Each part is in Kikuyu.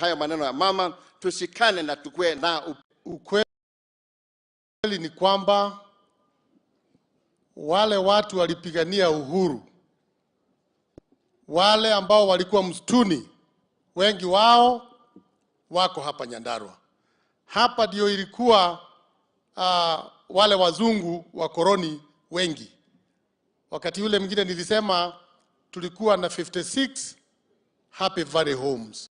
Hayo maneno ya mama, tushikane na tukue na Ukweli ni kwamba wale watu walipigania uhuru, wale ambao walikuwa msituni, wengi wao wako hapa Nyandarua. Hapa ndio ilikuwa wale wazungu wa koloni wengi. Wakati ule mwingine nilisema tulikuwa na 56 Happy Valley Homes.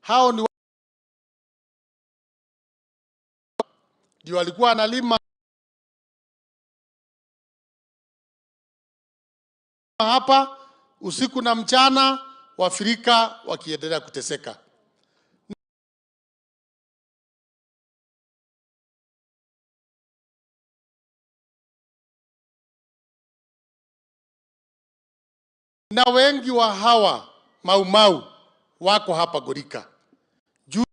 Hao ni ndio walikuwa analima hapa usiku na mchana, Waafrika wakiendelea kuteseka. Na wengi wa hawa Maumau wako hapa Gorika. Juu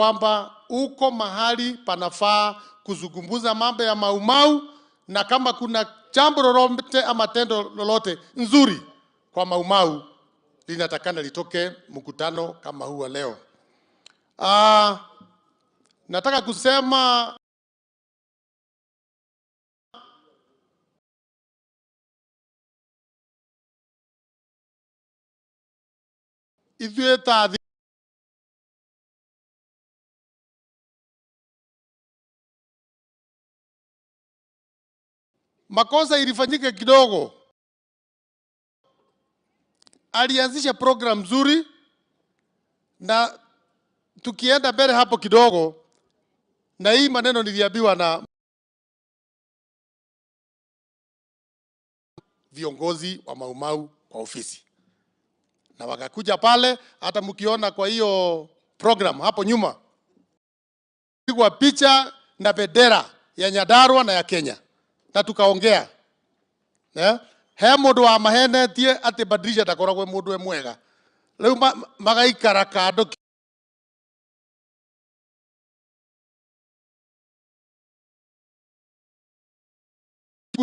kwamba uko mahali panafaa kuzungumza mambo ya Maumau, na kama kuna jambo lolote ama tendo lolote nzuri kwa Maumau linatakana litoke mkutano kama huu wa leo. Nataka kusema ithuĩ ta makosa ilifanyika kidogo. Alianzisha program nzuri, na tukienda mbele hapo kidogo, na hii maneno niliambiwa na viongozi wa Maumau kwa ofisi, na wakakuja pale. Hata mkiona kwa hiyo program hapo nyuma pigwa picha na bendera ya Nyandarua na ya Kenya, na tukaongea he mundu wa mahenetie ati Badilisha ndakoragwo mundu e mwega riu magaikara kando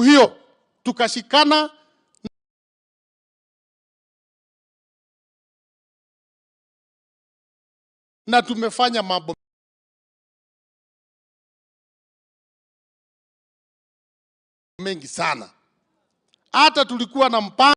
hiyo tukashikana na tumefanya mambo mengi sana. Hata tulikuwa na mpango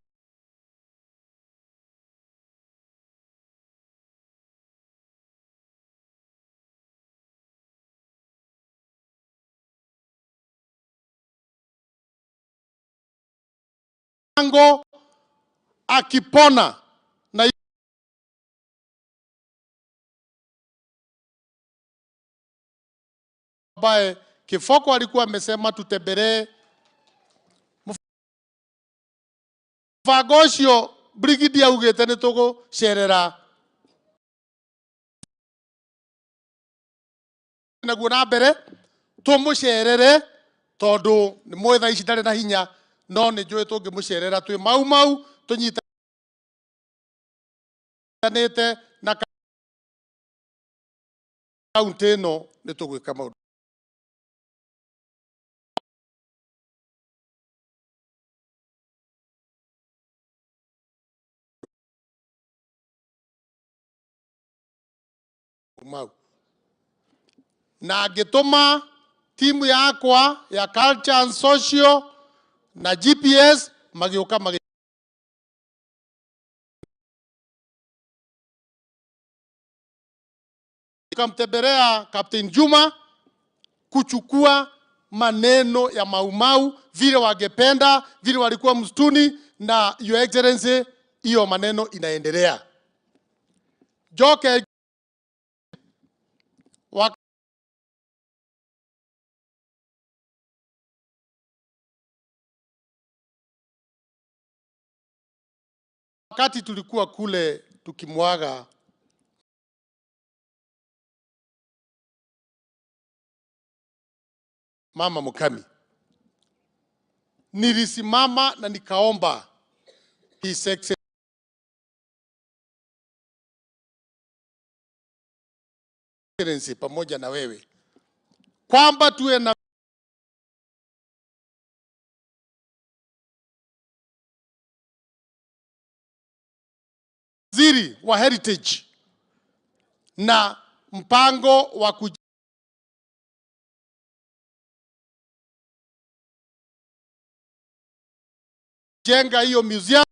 akipona na ambaye Kifoko alikuwa amesema tutembelee mũbango ũcio. Brigidi augĩte nĩ tũgũcerera naguo na mbere tũmũcerere, tondũ nĩ mũĩ thaa ici ndarĩ na hinya, no nĩ njũĩ tũngĩmũcerera twĩ Mau Mau tũnyitanĩte na kaunti ĩno nĩ tũgwĩka maũndũ mau. Na ngĩtũma timu yakwa ya culture and social na GPS magĩũka tukamtembelea Captain Juma kuchukua maneno ya Maumau vile wangependa, vile walikuwa msituni, na Your Excellency, hiyo maneno inaendelea. Joke wakati tulikuwa kule tukimwaga Mama Mukami, nilisimama na nikaomba His Excellency pamoja na wewe kwamba tuwe na Waziri wa Heritage na mpango wa kujenga hiyo museum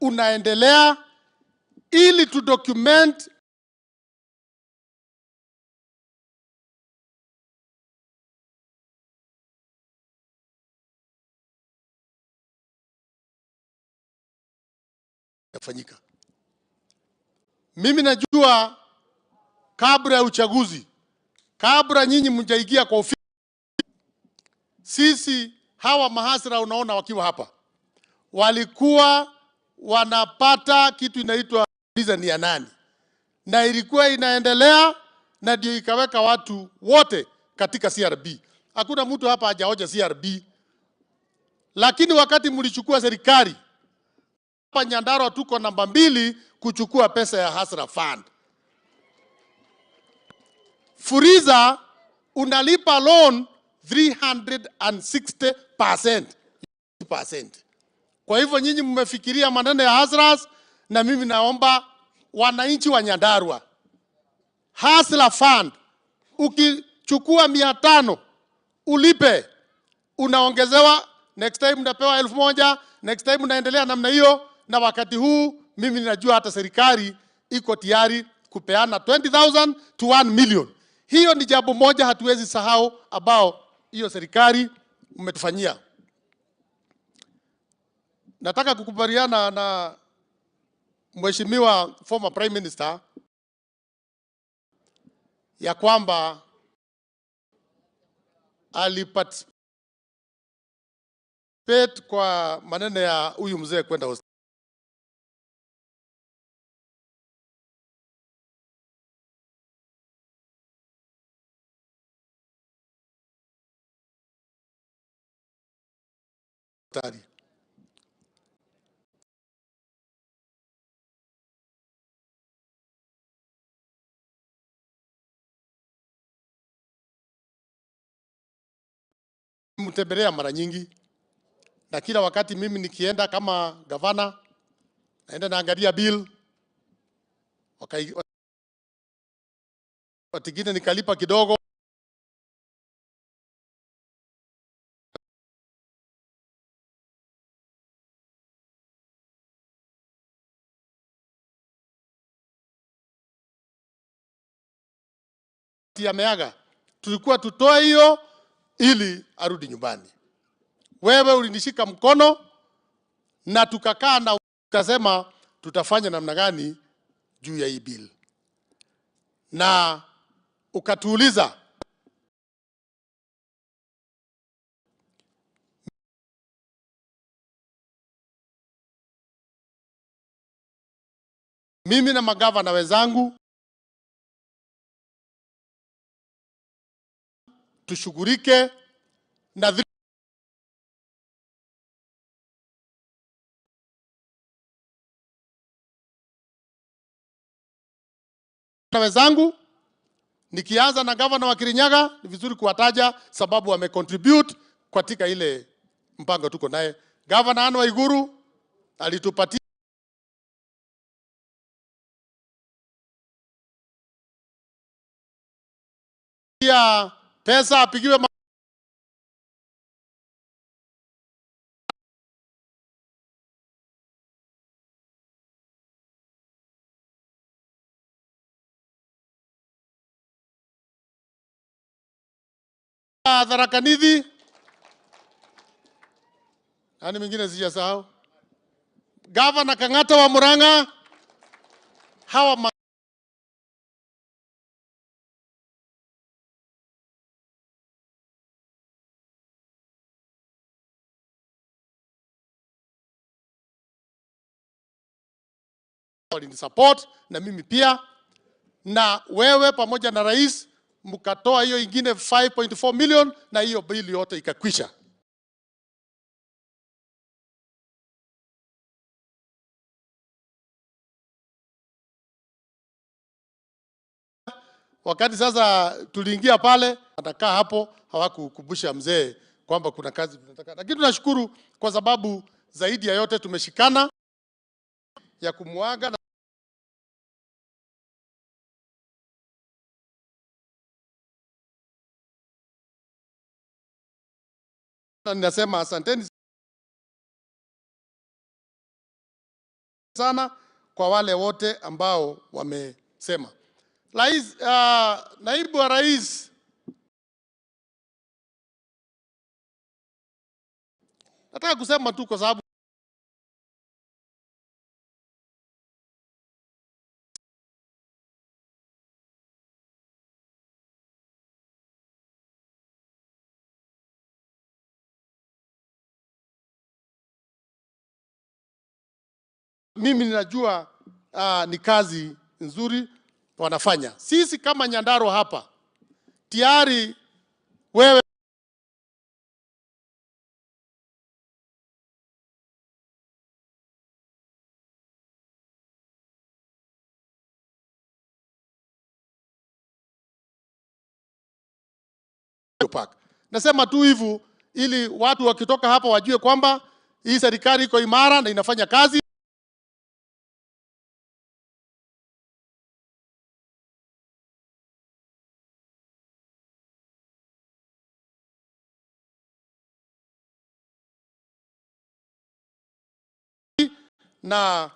unaendelea ili tu document yafanyika. Mimi najua kabla ya uchaguzi, kabla nyinyi mjaingia kwa ofisi, sisi hawa mahasra unaona wakiwa hapa walikuwa wanapata kitu inaitwa ni ya nani, na ilikuwa inaendelea, na ndio ikaweka watu wote katika CRB. Hakuna mtu hapa hajaoja CRB, lakini wakati mlichukua serikali hapa Nyandarua tuko namba 2 kuchukua pesa ya Hustler Fund. Fuliza unalipa loan 360%. Kwa hivyo nyinyi mmefikiria maneno ya Hustlers, na mimi naomba wananchi wa Nyandarua, Hustler Fund ukichukua 500 ulipe, unaongezewa next time unapewa 1000, next time unaendelea namna hiyo. Na wakati huu mimi ninajua hata serikali iko tayari kupeana 20,000 to 1 million. Hiyo ni jambo moja hatuwezi sahau ambao hiyo serikali mmetufanyia. Nataka kukubaliana na Mheshimiwa former Prime Minister ya kwamba aliparticipate kwa maneno ya huyu mzee kwenda hospitali. Mtembelea mara nyingi, na kila wakati mimi nikienda kama gavana naenda naangalia bill, wakati nikalipa kidogo. Ameaga, tulikuwa tutoe hiyo ili arudi nyumbani. Wewe ulinishika mkono na tukakaa na ukasema tutafanya namna gani juu ya hii bill, na ukatuuliza mimi na magavana wenzangu tushughulike na wenzangu. Nikianza na gavana wa Kirinyaga, ni vizuri kuwataja sababu wamecontribute katika ile mpango tuko naye. Gavana Anne Waiguru alitupatia pesa apigiwe Tharaka Nithi. Nani mwingine sijasahau? Gavana Kang'ata wa Murang'a. Hawa support na mimi pia, na wewe pamoja na rais mkatoa hiyo ingine 5.4 million na hiyo bili yote ikakwisha. Wakati sasa tuliingia pale, atakaa hapo, hawakukumbusha mzee kwamba kuna kazi tunataka, lakini tunashukuru kwa sababu zaidi ya yote tumeshikana ya kumwaga na ninasema asanteni sana kwa wale wote ambao wamesema. Rais, naibu wa rais, nataka kusema tu kwa sababu mimi ninajua ni kazi nzuri wanafanya. Sisi kama Nyandarua hapa tayari wewe Park. Nasema tu hivyo ili watu wakitoka hapa wajue kwamba hii serikali iko imara na inafanya kazi. Na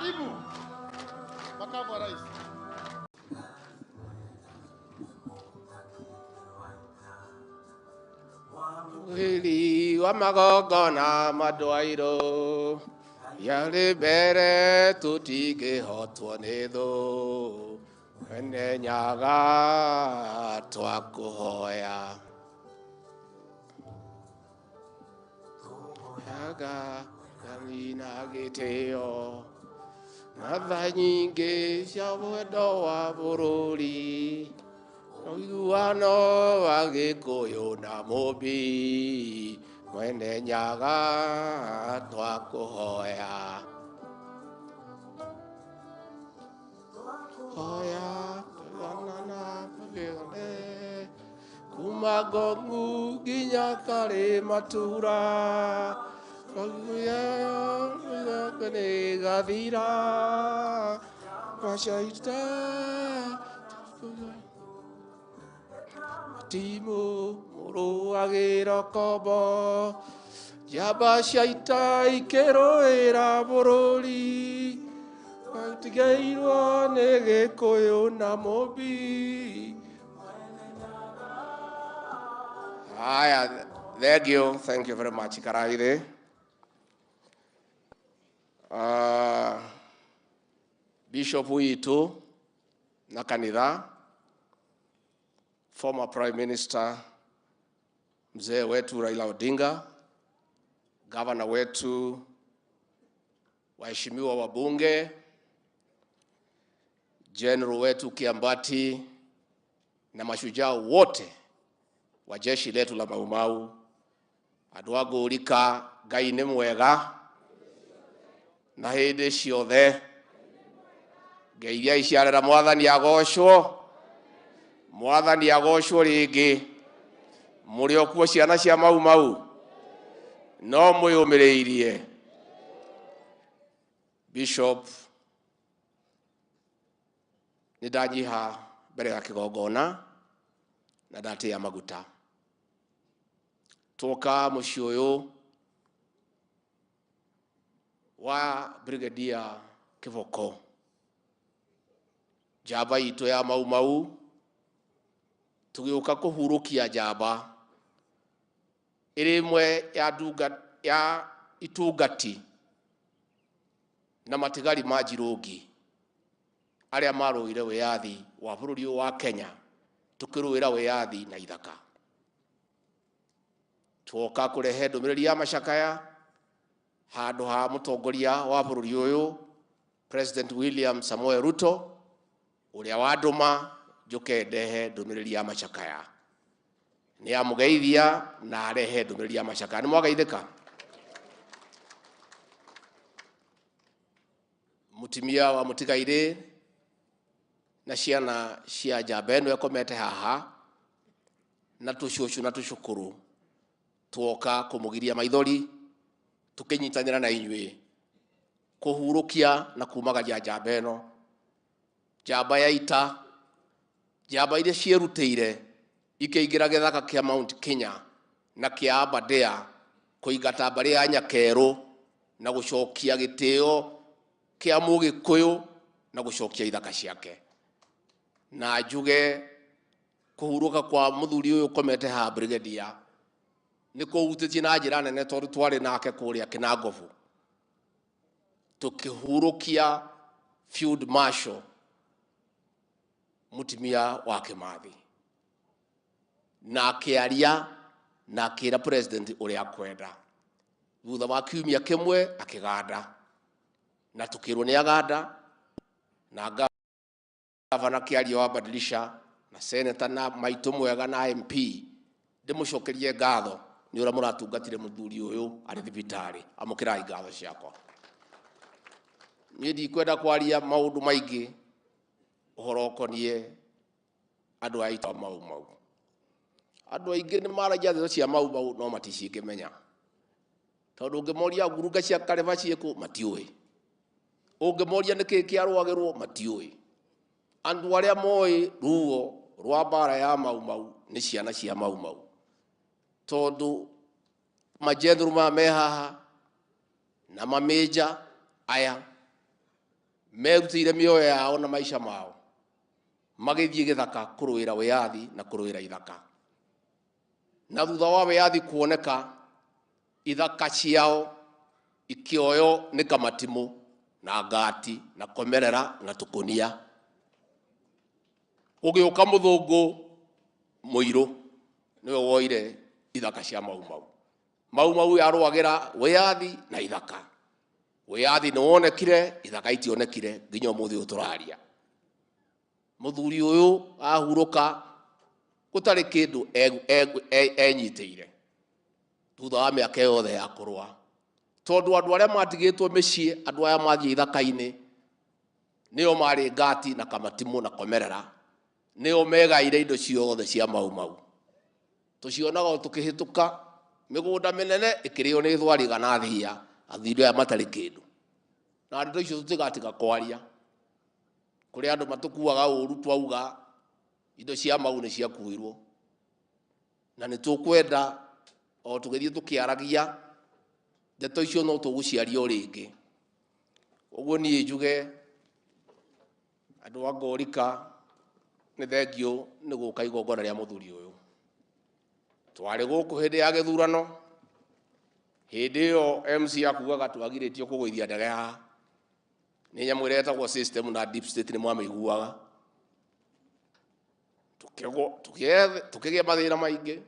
Karibu makamu wa rais. Mwili wa magongona madwairo yarĩ mbere tũtingĩhotwo nĩ thũ Mwene Nyaga twakũhoya Nyaga ngamina gĩtĩo na tha nyingĩ cia wendo wa bũrũri ũiguano wa Gĩkũyũ na Mũmbi Mwene Nyaga twakũhoya hoya twanana pagĩone kuma Ngongu nginya Karĩmatura nĩ gathira macaita timu mũrũagĩra kombo njamba cia ita ikĩrũĩra bũrũri atigeirwo nĩ Gĩkũyũ na Mũmbi. Haya, thank you very much, Karaithe. Bishop witũ na kanitha, former Prime Minister mzee wetu Raila Odinga, governor wetu, waheshimiwa wabunge, general wetu Kiambati na mashujaa wote wa jeshi letu la Mau Mau, andũ a ngũrika Ngai nĩ mwega na hĩndĩ ciothe ngeithia iciarĩra mwathani agocwo, mwathani agocwo rĩngĩ. Mũrĩ o kuo ciana cia Mau Mau, no mwĩyũmĩrĩirie. Bishop, nĩ ndanyiha mbere ya kĩgongona na ndatĩa maguta. Twoka mũciĩ ũyũ wa Brigadier Kĩboko, njamba itũ ya Mau Mau, tũgĩũka kũhurũkia njamba ĩrĩ ĩmwe ya ndunga ya itungati na matigari ma Njirũngi arĩa marũire wĩyathi wa bũrũri ũyũ wa Kenya, tũkĩrũĩra wĩyathi na ithaka. Twoka kũrehe ndũmĩrĩri ya macakaya handũ ha mũtongoria wa bũrũri ũyũ President William Samoei Ruto, ũrĩa wandũma njũke ndehe ndũmĩrĩri ya macakaya. Nĩ amũgeithia na arehe ndũmĩrĩri ya macakaya. Nĩ mwageithĩka? Mũtumia wa mũtigairĩ na ciana cia njamba ĩno ĩkomete haha na tũcũcũ na tũcũkũrũ, twoka kũmũgiria maithori tũkĩnyitanĩra na inyuĩ kũhurũkia na kumagaria njamba ĩno, njamba ya ita, njamba iria ciĩrutĩire ikĩingĩra gĩthaka kĩa Mount Kenya na kĩa Aberdare kũingata mbarĩ ya Nyakerũ na gũcokia gĩtĩo kĩa Mũgĩkũyũ na gũcokia ithaka ciake. Na njuge kũhurũka kwa mũthuri ũyũ ũkomete haha Brigadier nĩ kũhutĩtie na njĩra nene tondũ twarĩ nake kũrĩa Kĩnangobu tũkĩhurũkia Field Marshal mũtumia wa Kĩmathi, na akĩaria na akĩra president ũrĩa akwenda. Thutha wa kiumia kĩmwe akĩganda, na tũkĩrwo nĩ aganda, na gavana kĩaria wa Badilisha na senator na maitũ mwega na MP, ndĩmũcokerie ngatho nĩ ũrĩa mũratungatire mũthuri ũyũ arĩ thibitarĩ. Amũkĩrai ngatho ciakwa. Niĩ ndikwenda kwaria maũndũ maingĩ ũhoro ũkoniĩ andũ a ita Mau Mau. Andũ aingĩ nĩ maragia ndeto cia Mau Mau no maticingĩmenya, tondũ ũngĩmoria ngurunga cia Karĩba ciĩkũ matiũĩ, ũngĩmoria nĩkĩĩ kĩarũagĩrwo matiũĩ. Andũ arĩa moĩ ruo rwa mbara ya Mau Mau nĩ ciana cia Mau Mau, tondũ majenthuru maya me haha na mamĩnja aya Merutĩire mĩoyo yao na maica mao magĩthiĩ gĩthaka kũrũĩra wĩyathi na kũrũĩra ithaka. Na thutha wa wĩyathi kuoneka, ithaka ciao ikĩoywo nĩ kamatimũ na ngati na komerera na tũkũnia. Gũgĩũka mũthũngũ mũirũ nĩwe woire ithaka cia Mau Mau. Mau Mau yarũagĩra wĩyathi na ithaka. Wĩyathi nĩ wonekire, ithaka itionekire nginya ũmũthĩ ũyũ tũraria. Mũthuri ũyũ ahurũka gũtarĩ kĩndũ enyitĩire thutha wa mĩaka yothe ya kũrũa, tondũ andũ arĩa matigĩtwo mĩciĩ, andũ aya mathiĩ ithaka-inĩ nĩo marĩ ngati na kamatimũ na komerera, nĩo megaire indo ciothe cia Mau Mau. Tũcionaga o tũkĩhĩtũka mĩgũnda mĩnene ĩkĩrĩo nĩ thwariga na thia, athuri aya matarĩ kĩndũ. Na ndeto icio tũtigatiga kwaria. Kũrĩ andũ matũkuaga ũru twauga indo cia Mau nĩ ciakuirwo, na nĩ tũkwenda o tũgĩthiĩ tũkĩaragia ndeto icio no tũgũciaria o rĩngĩ. Ũguo niĩ njuge andũ a Ngorika nĩ thengiũ nĩ gũka igongona rĩa mũthuri ũyũ. Twarĩ gũkũ hĩndĩ ya gĩthurano, hĩndĩ ĩyo MC akugaga twagirĩtio kũgũithia ndege haha. Nĩ nyamũ ĩrĩa ĩtagwo system na deep state nĩ mwamĩiguaga. Tũkĩgĩa mathĩna maingĩ.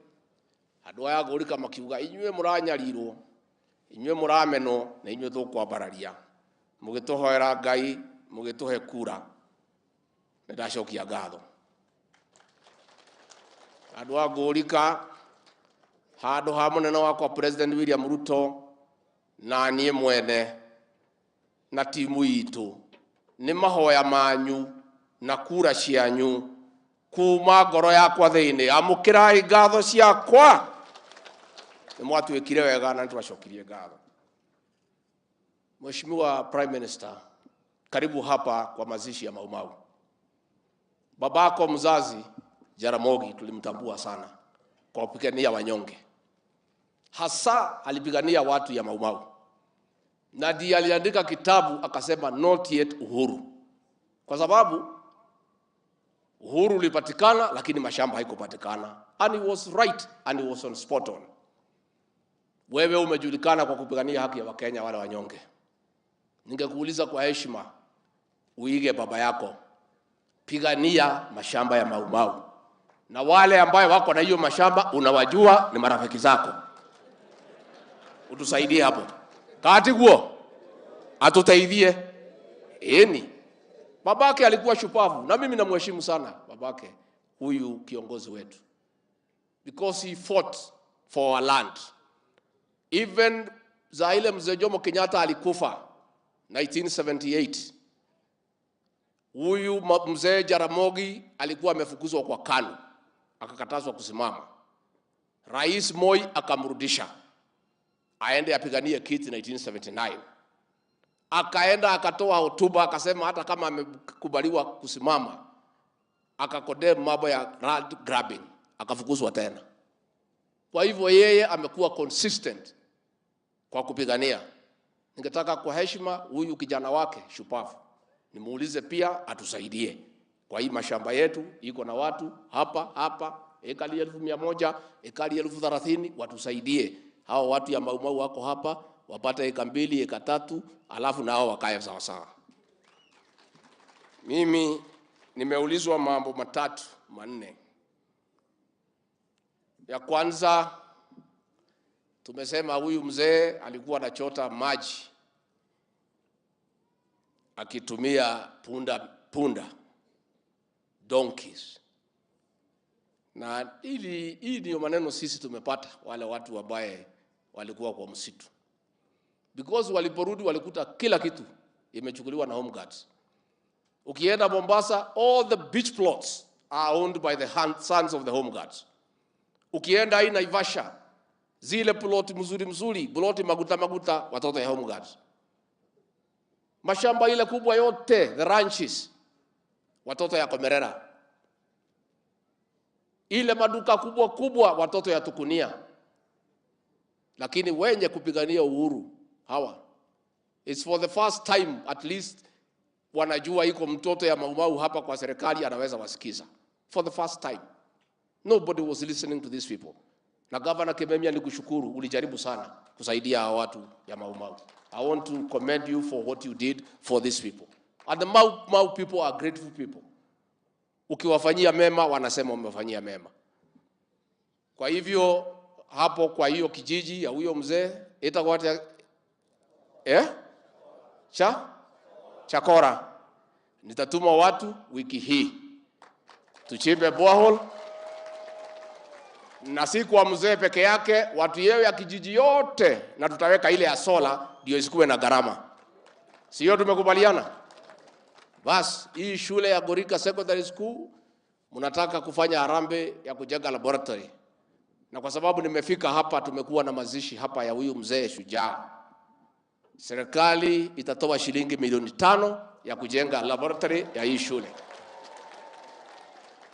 Andũ aya Ngorika makiuga inyuĩ mũranyarirwo, inyuĩ mũramenwo na inyuĩ tũkwambararia. Mũgĩtũhoera Ngai, mũgĩtũhe kura. Nĩ ndacokia ngatho. Andũ a Ngorika, handũ ha mũnene wakwa President William Ruto na niĩ mwene na timu itũ, nĩ mahoya manyu na kura cianyu kuma ngoro yakwa thĩinĩ. Amũkĩrai ngatho ciakwa. Nĩ mwatuĩkire wega na nĩtwacokirie ngatho. Mheshimiwa Prime Minister, karibu hapa kwa mazishi ya Mau Mau. Babako mzazi Jaramogi tulimtambua sana kwa kupigania wanyonge, hasa alipigania watu ya Mau Mau, na ndiye aliandika kitabu akasema not yet uhuru, kwa sababu uhuru ulipatikana lakini mashamba haikupatikana. And he was right and he was on spot on. Wewe umejulikana kwa kupigania haki ya Wakenya wale wanyonge. Ningekuuliza kwa heshima, uige baba yako, pigania mashamba ya Mau Mau, na wale ambayo wako na hiyo mashamba unawajua ni marafiki zako, utusaidie hapo. Katiguo atuteithie. Eni babake alikuwa shupavu, na mimi namheshimu sana babake huyu kiongozi wetu, because he fought for our land. Even za ile mzee Jomo Kenyatta alikufa 1978, huyu mzee Jaramogi alikuwa amefukuzwa kwa KANU, akakatazwa kusimama. Rais Moi akamrudisha aende apiganie kiti 1979. Akaenda akatoa hotuba akasema hata kama amekubaliwa kusimama, akacondemn mambo ya land grabbing, akafukuzwa tena. Kwa hivyo yeye amekuwa consistent kwa kupigania. Ningetaka kwa heshima huyu kijana wake shupavu nimuulize pia atusaidie kwa hii mashamba yetu, iko na watu hapa hapa, ekari 100,000, ekari 30,000, watusaidie hao watu ya Mau Mau wako hapa wapate eka 2, eka 3, alafu nao wakae sawa sawa. Mimi nimeulizwa mambo 3 4. Ya kwanza, tumesema huyu mzee alikuwa anachota maji akitumia punda, donkeys. Na hii ndio maneno sisi tumepata wale watu ambaye walikuwa kwa msitu. Because waliporudi walikuta kila kitu imechukuliwa na Home Guards. Ukienda Mombasa, all the beach plots are owned by the sons of the Home Guards. Ukienda hii Naivasha, zile plot mzuri mzuri, plot maguta maguta, watoto ya Home Guards. Mashamba ile kubwa yote, the ranches, watoto ya Komerera. Ile maduka kubwa kubwa, watoto ya Tukunia. Lakini wenye kupigania uhuru hawa, it's for the first time at least Wanajua iko mtoto ya Maumau hapa kwa serikali anaweza wasikiza. For the first time. Nobody was listening to these people. Na Governor Kimemia, nikushukuru, ulijaribu sana kusaidia hawa watu ya Maumau. I want to commend you for what you did for these people. And the Mau Mau people are grateful people. Ukiwafanyia mema wanasema umewafanyia mema. Kwa hivyo hapo kwa hiyo kijiji ya huyo mzee itakuwa eh? Cha Chakora. Nitatuma watu wiki hii tuchimbe borehole, na si kwa mzee peke yake, watu yeo ya kijiji yote, na tutaweka ile ya sola ndio isikuwe na gharama. Sio tumekubaliana? Bas, hii shule ya Gorika Secondary School mnataka kufanya harambee ya kujenga laboratory. Na kwa sababu nimefika hapa, tumekuwa na mazishi hapa ya huyu mzee shujaa. Serikali itatoa shilingi milioni 5 ya kujenga laboratory ya hii shule.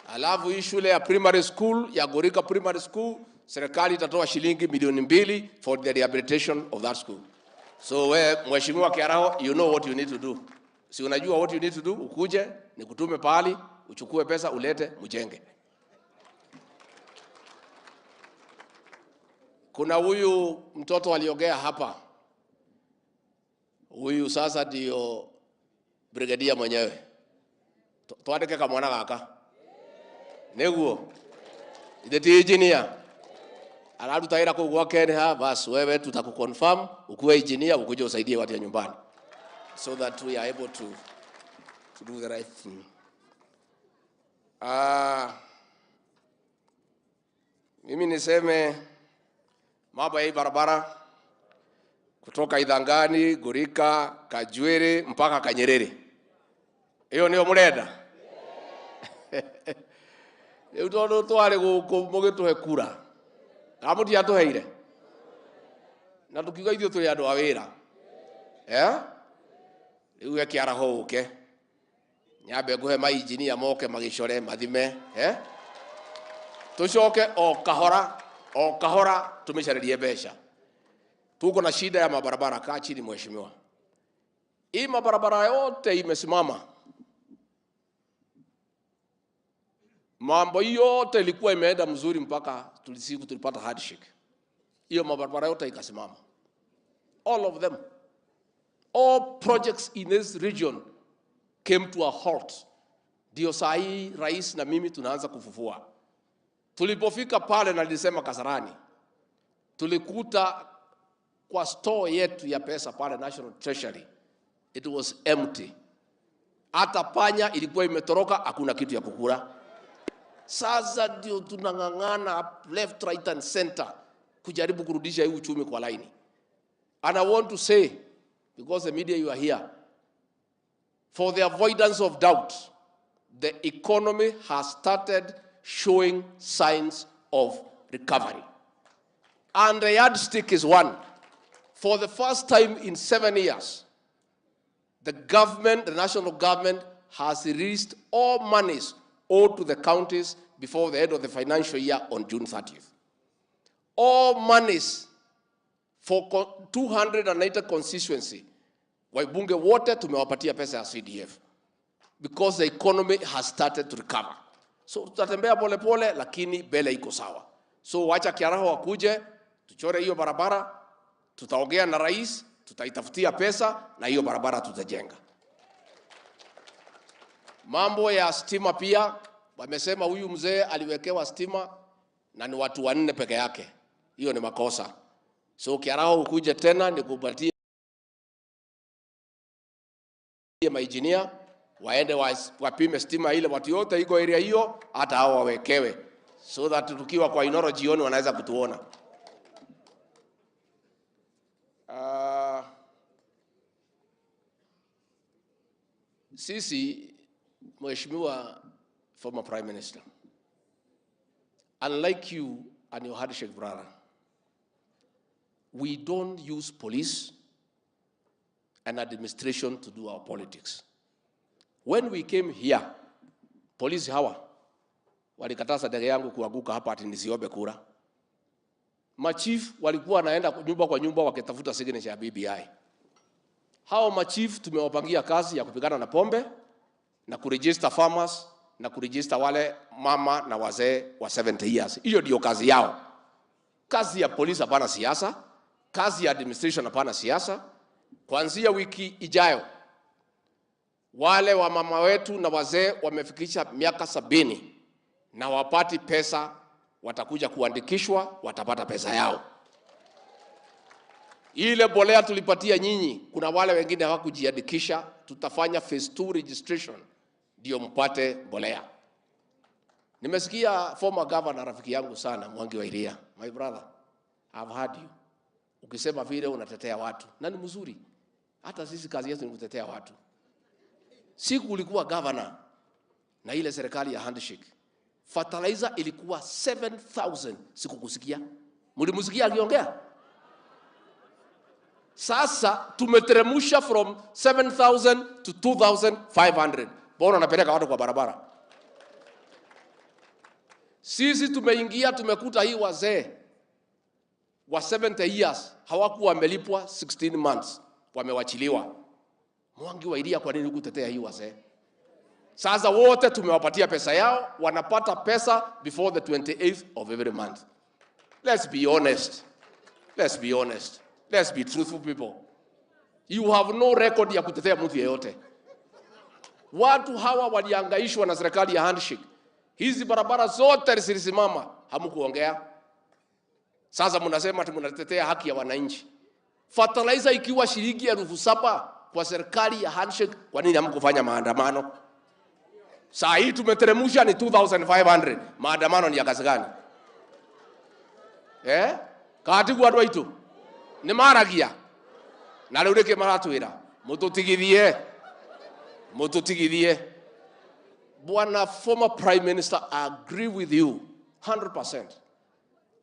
Alafu hii shule ya primary school ya Gorika Primary School, serikali itatoa shilingi milioni 2 for the rehabilitation of that school. So we, Mheshimiwa Kiaraho, you know what you need to do. Si unajua what you need to do? Ukuje, nikutume pahali, uchukue pesa, ulete, mjenge. Kuna huyu mtoto aliongea hapa. Huyu sasa ndio brigadia mwenyewe. Twandike kamwana gaka. Neguo. Itheti engineer. Araruta wĩra kũu gwake ha, bas wewe tutakuconfirm ukuwe engineer ukuje usaidie watu ya nyumbani. So that we are able to do the right thing. Mimi niseme mambo ya hii barabara kutoka Ithangani, Gorika, Kajwere mpaka Kanyerere. Hiyo ndio murenda. Rĩu tondũ twarĩ gũkũ mũgĩtũhe kura, kana mũtiatũheire? Na tũkiuga ithuĩ tũrĩ andũ a wĩra. Rĩu we Kĩaraho ũke. Nyambe ngũhe mainjinia moke magĩcore mathime, Tũcoke o kahora, o kahora tũmĩcarĩrie mbeca. Tuko na shida ya mabarabara. Kaa chini mheshimiwa. Hii mabarabara yote imesimama. Mambo yote ilikuwa imeenda mzuri mpaka tulisiku tulipata handshake. Hiyo mabarabara yote ikasimama. All of them. All projects in this region came to a halt. Ndio saa hii rais na mimi tunaanza kufufua. Tulipofika pale na nilisema Kasarani, tulikuta kwa store yetu ya pesa pale National Treasury, it was empty. Hata panya ilikuwa imetoroka, hakuna kitu ya kukula. Sasa ndio tunang'ang'ana left, right and center kujaribu kurudisha hii uchumi kwa laini. And I want to say, because the media you are here, for the avoidance of doubt, the economy has started showing signs of recovery. And the yardstick is one. For the first time in 7 years, the government, the national government, has released all monies owed to the counties before the end of the financial year on June 30th. All monies for 280 constituency, wabunge wote tumewapatia pesa ya CDF because the economy has started to recover. So tutatembea pole pole, lakini mbele iko sawa. So wacha Kiaraho wakuje, tuchore hiyo barabara, tutaongea na rais, tutaitafutia pesa na hiyo barabara tutajenga. Mambo ya stima pia, wamesema huyu mzee aliwekewa stima na ni watu 4 peke yake. Hiyo ni makosa. So Kiaraho ukuje tena nikupatie mainjinia waende wapime stima ile watu yote iko area hiyo, hata hao wawekewe, so that tukiwa kwa Inoro jioni wanaweza kutuona. Sisi, Mheshimiwa former Prime Minister, unlike you and your handshake brother, we don't use police and administration to do our politics. When we came here, polisi hawa walikataza ndege yangu kuanguka hapa ati nisiombe kura. Machief walikuwa wanaenda nyumba kwa nyumba wakitafuta signature ya BBI. Hao machief tumewapangia kazi ya kupigana na pombe na kuregister farmers na kuregister wale mama na wazee wa 70 years. Hiyo ndio kazi yao. Kazi ya polisi hapana siasa, kazi ya administration hapana siasa. Kuanzia wiki ijayo, wale wa mama wetu na wazee wamefikisha miaka 70 na wapati pesa, watakuja kuandikishwa, watapata pesa yao. Ile bolea tulipatia nyinyi, kuna wale wengine hawakujiandikisha, tutafanya phase 2 registration ndio mpate bolea. Nimesikia former governor rafiki yangu sana Mwangi wa Iria, my brother, I've heard you ukisema vile unatetea watu na ni mzuri. Hata sisi kazi yetu ni kutetea watu. Siku ulikuwa governor na ile serikali ya handshake, fertilizer ilikuwa 7000. Sikukusikia, mlimusikia akiongea? Sasa tumeteremusha from 7000 to 2500. Mbona unapeleka watu kwa barabara? Sisi tumeingia tumekuta hii wazee wa 70 years hawakuwa wamelipwa 16 months, wamewachiliwa. Mwangi wa Iria, kwa nini hukutetea hii wazee? Sasa wote tumewapatia pesa yao, wanapata pesa before the 28th of every month. Let's be honest. Let's be honest. Let's be truthful people. You have no record ya kutetea mtu yeyote. Watu hawa waliangaishwa na serikali ya handshake. Hizi barabara zote zilisimama, hamkuongea. Sasa mnasema ati mnatetea haki ya wananchi. Fertilizer ikiwa shilingi 7,000 kwa serikali ya handshake, kwa nini hamkufanya maandamano? Saa hii tumeteremusha ni 2500. Maandamano ni ya kazi gani? Eh? Katigu andu aitu ni maragia na riu riki maratwira mututigithie mututigithie. Bwana former Prime Minister, I agree with you 100%.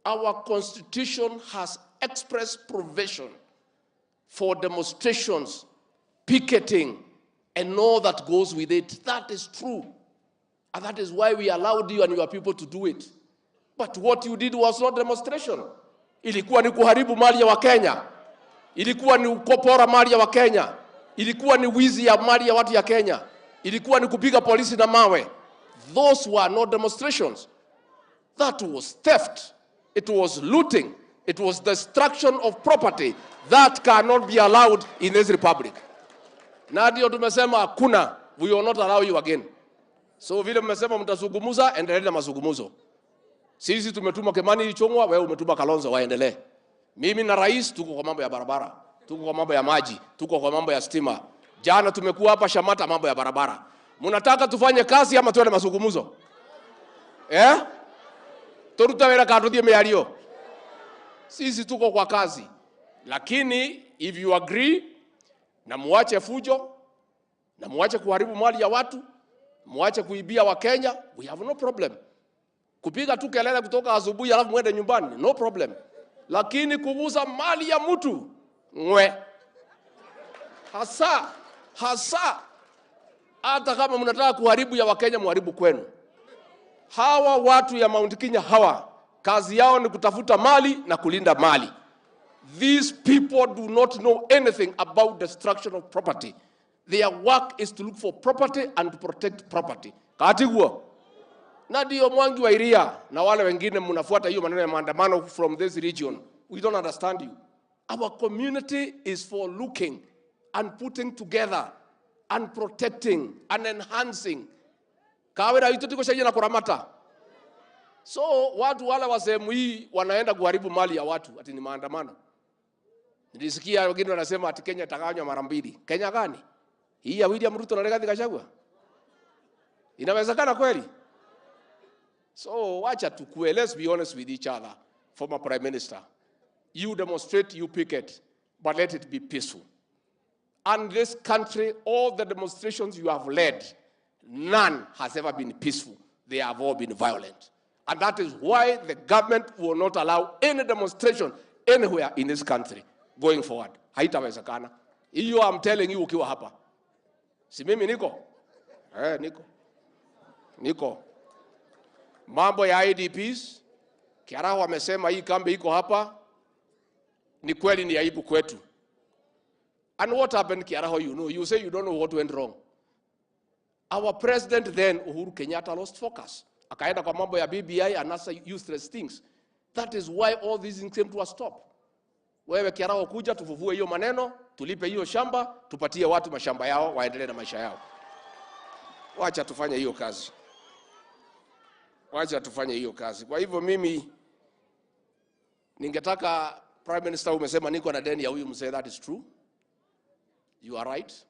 Our constitution has express provision for demonstrations, picketing, and all that goes with it. That is true. And that is why we allowed you and your people to do it. But what you did was not demonstration. Ilikuwa ni kuharibu mali ya Wakenya. Ilikuwa ni kupora mali ya Wakenya. Ilikuwa ni wizi ya mali ya watu ya Kenya. Ilikuwa ni kupiga polisi na mawe. Those were not demonstrations. That was theft. It was looting. It was destruction of property. That cannot be allowed in this republic. Na ndio tumesema hakuna, we will not allow you again. So vile mmesema mtazungumza, endelee na mazungumzo. Sisi tumetuma Kimani Ichung'wa, wewe umetuma Kalonzo, waendelee. Mimi na rais tuko kwa mambo ya barabara, tuko kwa mambo ya maji, tuko kwa mambo ya stima. Jana tumekuwa hapa Shamata mambo ya barabara. Mnataka tufanye kazi ama tuende mazungumzo? Eh? Turuta wera katuthie miario. Sisi tuko kwa kazi. Lakini if you agree na muache fujo, na muache kuharibu mali ya watu, muache kuibia wa Kenya, we have no problem. Kupiga tu kelele kutoka asubuhi alafu muende nyumbani, no problem. Lakini kugusa mali ya mtu, ngwe. Hasa, hasa hata kama mnataka kuharibu ya Wakenya, muharibu kwenu. Hawa watu ya Mount Kenya hawa, kazi yao ni kutafuta mali na kulinda mali. These people do not know anything about destruction of property. Their work is to look for property and to protect property. Katiguo. Na ndio Mwangi wa Iria na wale wengine mnafuata hiyo maneno ya maandamano from this region. We don't understand you. Our community is for looking and putting together and protecting and enhancing. Kawira itu tiko shaji na kuramata. So watu wale wa sehemu hii wanaenda kuharibu mali ya watu ati ni maandamano. Nilisikia wengine wanasema ati Kenya itagawanywa mara mbili. Kenya gani? Hii ya William Ruto na Rigathi Gachagua? Inawezekana kweli? So wacha tukue, let's be honest with each other. Former Prime Minister, you demonstrate, you picket, but let it be peaceful. And this country, all the demonstrations you have led, none has ever been peaceful. They have all been violent. And that is why the government will not allow any demonstration anywhere in this country going forward. Haitawezekana. Hiyo I'm telling you ukiwa hapa. Si mimi niko? Niko. Niko. Mambo ya IDPs, Kiaraho amesema hii kambi iko hapa. Ni kweli ni aibu kwetu. And what happened, Kiaraho, you know. You say you don't know what went wrong. Our president then, Uhuru Kenyatta, lost focus. Akaenda kwa mambo ya BBI and other useless things. That is why all these things came to a stop. Wewe Kiaraho, kuja tufufue hiyo maneno, tulipe hiyo shamba, tupatie watu mashamba yao, waendelee na maisha yao. Wacha tufanye hiyo kazi. Wacha tufanye hiyo kazi. Kwa hivyo mimi ningetaka, Prime Minister, umesema niko na deni ya huyu mzee, that is true. You are right.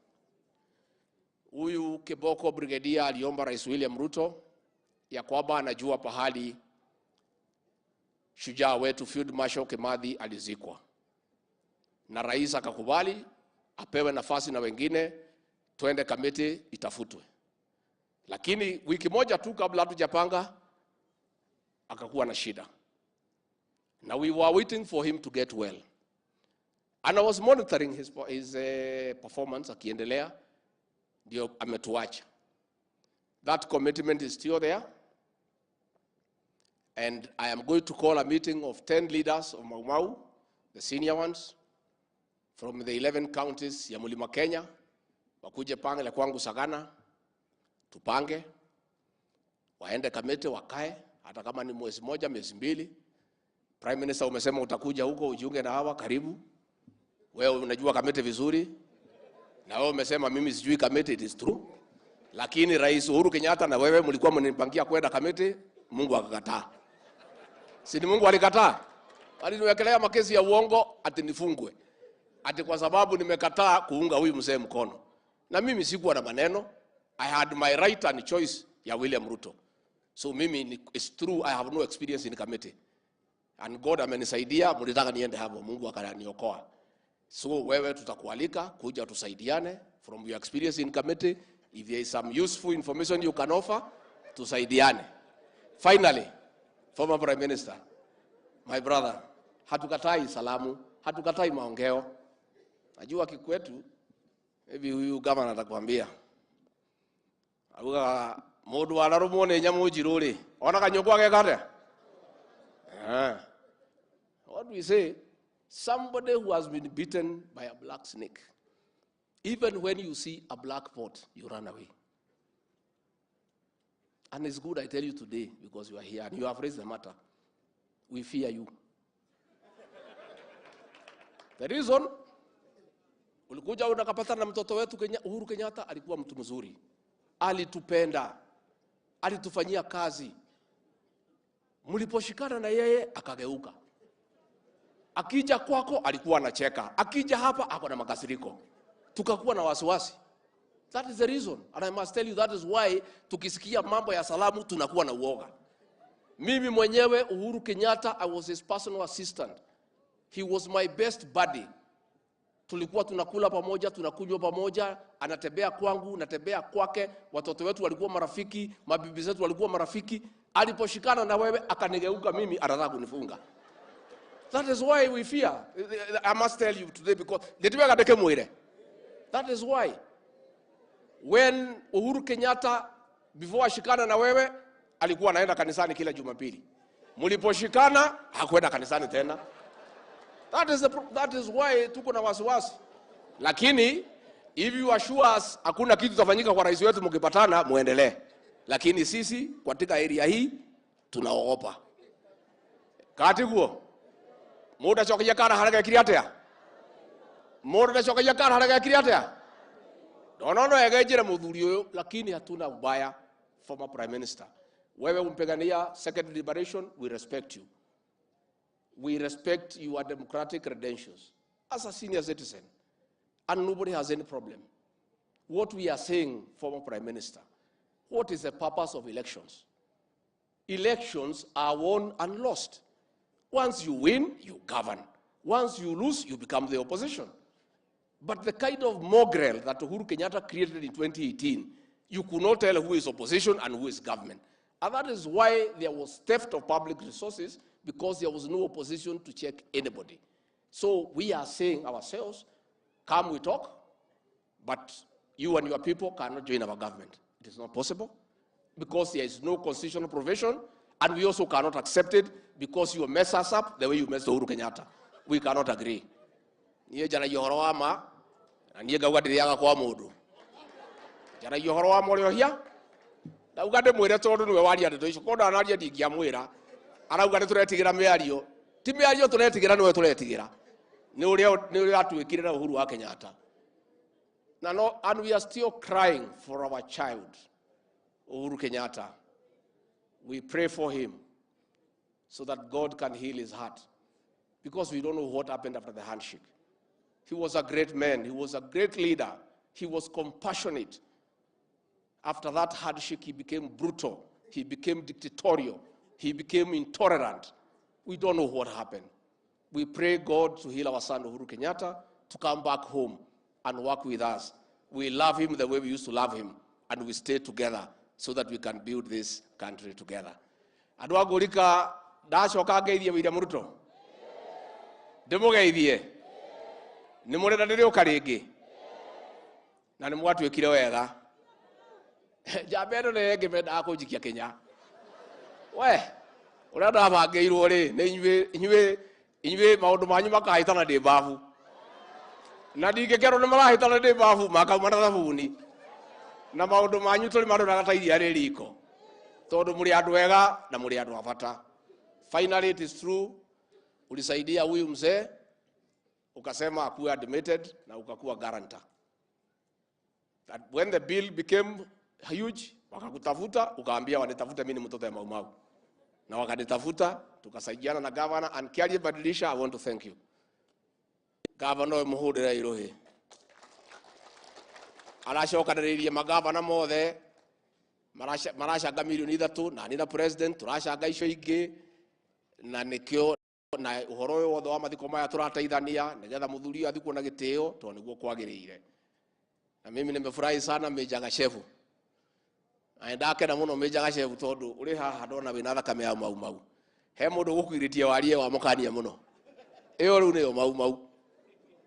Huyu Kiboko Brigadier aliomba Rais William Ruto ya kwamba anajua pahali shujaa wetu Field Marshal Kimathi alizikwa, na rais akakubali apewe nafasi na wengine, twende Kamiti itafutwe. Lakini wiki moja tu kabla hatujapanga akakuwa na shida, na we were waiting for him to get well and I was monitoring his performance akiendelea, ndio ametuacha. That commitment is still there and I am going to call a meeting of 10 leaders of Mau Mau, the senior ones from the 11 counties ya Mlima Kenya, wakuje pange la kwangu Sagana, tupange, waende Kamiti wakae, hata kama ni mwezi moja, miezi mbili. Prime Minister, umesema utakuja huko ujiunge na hawa, karibu. Wewe unajua Kamiti vizuri, na wewe umesema mimi sijui Kamiti, it is true. Lakini Rais Uhuru Kenyatta na wewe mlikuwa mnipangia kwenda Kamiti, Mungu akakataa. Si ni Mungu alikataa? Aliniwekelea makesi ya uongo ati nifungwe, ati kwa sababu nimekataa kuunga huyu mzee mkono. Na mimi sikuwa na maneno. I had my right and choice ya William Ruto. So mimi it's true I have no experience in Kamiti. And God amenisaidia, mlitaka niende hapo, Mungu akaniokoa. So wewe tutakualika kuja tusaidiane from your experience in Kamiti. If there is some useful information you can offer, tusaidiane. Finally, former Prime Minister, my brother, hatukatai salamu, hatukatai maongeo. Najua kikwetu, maybe huyu gavana atakwambia. Auga mundu wararumwo ni nyamu njiru ri, ona kanyũkwa geka atia? Eh. What we say, somebody who has been bitten by a black snake, even when you see a black pot, you run away. And it's good I tell you today because you are here and you have raised the matter. We fear you. The reason, ulikuja unakapata na mtoto wetu Kenya, Uhuru Kenyatta alikuwa mtu mzuri. Alitupenda. Alitufanyia kazi. Mliposhikana na yeye akageuka. Akija kwako alikuwa anacheka. Akija hapa ako na makasiriko. Tukakuwa na wasiwasi. That is the reason. And I must tell you, that is why tukisikia mambo ya salamu tunakuwa na uoga. Mimi mwenyewe Uhuru Kenyatta, I was his personal assistant. He was my best buddy. Tulikuwa tunakula pamoja, tunakunywa pamoja, anatembea kwangu, natembea kwake, watoto wetu walikuwa marafiki, mabibi zetu walikuwa marafiki. Aliposhikana na wewe akanigeuka mimi, anataka kunifunga. That is why we fear. I must tell you today because mwire. That is why when Uhuru Kenyatta before ashikana na wewe alikuwa anaenda kanisani kila Jumapili. Mliposhikana hakwenda kanisani tena. That is why tuko na wasiwasi. Lakini if you assure us hakuna kitu tafanyika kwa rais wetu mkipatana, muendelee. Lakini sisi katika area hii tunaogopa. Katiguo. Mundu acokagia kara harĩa gekire atĩa? Mundu ndacokagia kara harĩa gekire atĩa? Ndona no egenjere muthuri uyu, lakini hatuna ubaya. Former Prime Minister, wewe umpigania second liberation, we respect you. We respect your democratic credentials as a senior citizen, and nobody has any problem. What we are saying, former Prime Minister, what is the purpose of elections? Elections are won and lost. Once you win, you govern. Once you lose, you become the opposition. But the kind of mongrel that Uhuru Kenyatta created in 2018, you could not tell who is opposition and who is government. And that is why there was theft of public resources, because there was no opposition to check anybody. So we are saying ourselves, come we talk, but you and your people cannot join our government. It is not possible, because there is no constitutional provision, and we also cannot accept it because you mess us up the way you messed Uhuru Kenyatta. We cannot agree. Niĩ njaragia ũhoro wa ma, Na niĩ ngauga ndĩrĩaga kwa mũndũ. Njaragia ũhoro wa Mũrĩohia. Ndauga ndĩmwĩre tondũ nĩwe waria ndeto icio. Korwo ndanaria ndingĩamwĩra. Arauga nĩtũretigĩra mĩario. Ti mĩario tũretigĩra, nĩwe tũretigĩra. Nĩ ũrĩa atuĩkire na Uhuru wa Kenyatta. Na no, and we are still crying for our child, Uhuru Kenyatta. We pray for him so that God can heal his heart. Because we don't know what happened after the handshake. He was a great man. He was a great leader. He was compassionate. After that handshake, he became brutal. He became dictatorial. He became intolerant. We don't know what happened. We pray God to heal our son Uhuru Kenyatta, to come back home and work with us. We love him the way we used to love him, and we stay together so that we can build this country together. Andũ a Ngũrika, ndacoka ngeithie William Ruto. Ndĩmũgeithie. Nĩ mũrenda ndĩrĩũka rĩngĩ. Na nĩ mwatuĩkire wega. Njamba ĩno nĩ ĩngĩ mendaga kũnjikia Kenya. We, ũrĩa ndabangĩirwo rĩ, nĩ inyuĩ maũndũ manyu makahĩtana ndĩ mbabu. Na ndingĩkerwo nĩ marahĩtana ndĩ mbabu, makauma na thabuni. Na maũndũ manyu tũrĩ maroraga ta iria rĩ riko. Tondũ mũrĩ andũ ega na mũrĩ andũ a bata. Finally, it is true, ulisaidia huyu mzee, ukasema akuwe admitted na ukakuwa guarantor. That when the bill became huge, wakakutafuta, ukaambia wanitafute mimi ni mtoto ya Mau Mau. Na wakanitafuta, tukasaidiana na governor, and Kiarie Badilisha, I want to thank you. Governor muhurira irohe. Aracokanĩrĩirie magavana mothe, maracanga milioni 3, na nĩ na president, tũracanga icio ingĩ, na nĩkĩo na ũhoro ũyũ wothe wa mathiko maya tũrateithania nĩgetha mũthuri ũyũ athikwo na gĩtĩo tondũ nĩguo kwagĩrĩire. Na mimi nimefurahi sana Major Gachevu. Na ndakena mũno Major Gachevu tondũ ũrĩ haha ndona wĩna thakame ya Mau Mau. He mũndũ ũgũkwĩrĩtie warie wa mũkania mũno. Ĩyo rĩu nĩyo Mau Mau.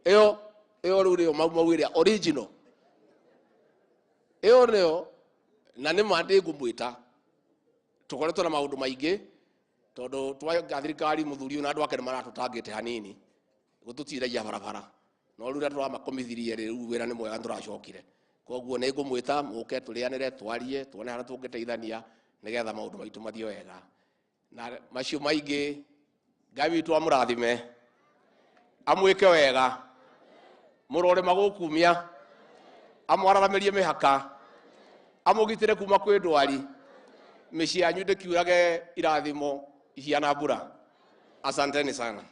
Ĩyo rĩu nĩyo Mau Mau ĩrĩa original. Ĩyo nĩyo, na nĩ ma ndĩngũmwĩta. Tũkoretwo na maũndũ maingĩ tondũ twaiga thirikari mũthuri ũyũ na andũ ake nĩ maratũtangĩte hanini gũtũtiragia barabara. No rĩu rĩrĩa tũramakomithirie rĩu wĩra nĩ mwega nĩtũracokire. Koguo nĩ ngũmwĩta mũke tũrĩanĩre twarie tuone harĩa tũngĩteithania nĩgetha maũndũ maitũ mathiĩ wega. Na macio maingĩ Ngai witũ amũrathime, amwĩke wega, mũrore magũkumia, amwararamĩrie mĩhaka, amũgitĩre kuma kwĩ ndwari, mĩciĩ yanyu ndĩkiurage irathimo ihiana mbura. Asanteni sana.